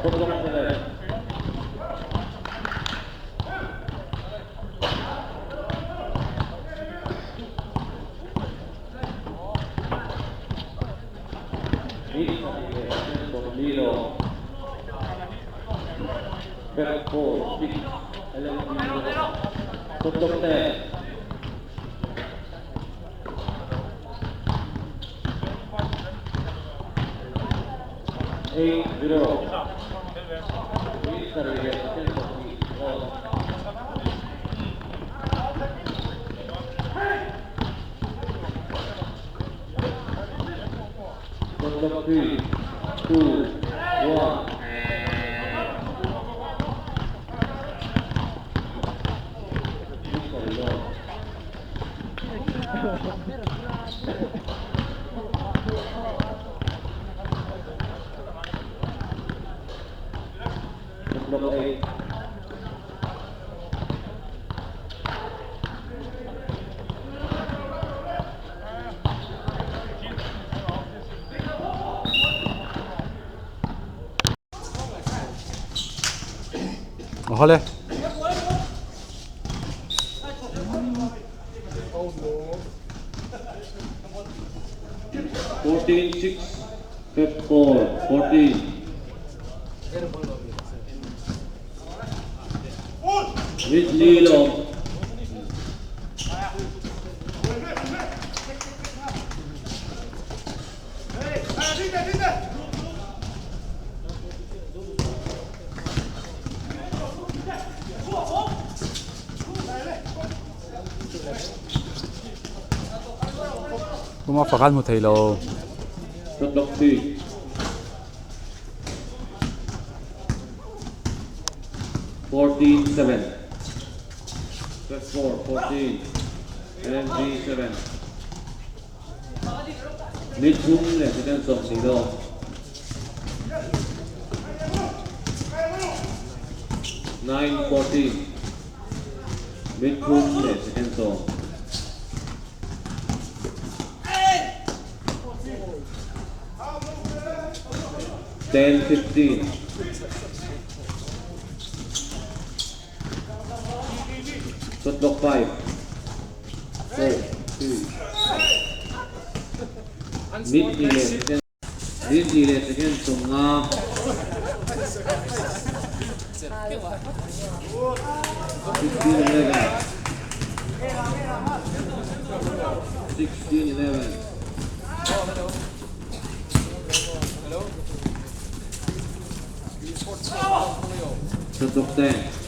Shot clock 7. Lilo. Back 4, 6, 11, Shot clock 10. 8, 0. Shot clock 3, 2, 1. Shot clock 8. Hale. 14, 6, Fifth 4, 14. With Lilo. Kuma fakan mu thei lo. Shot clock 3. 14, 7. Fifth 4, 14. LMG 7. Mid thum le second som ni do. 9, 14. Mid thum le second som. 10, 15. Shot clock 5. 4, 3. Mid ni le second. Mid ni le second som nga. 16, 11. 16, 11. Shot clock 10.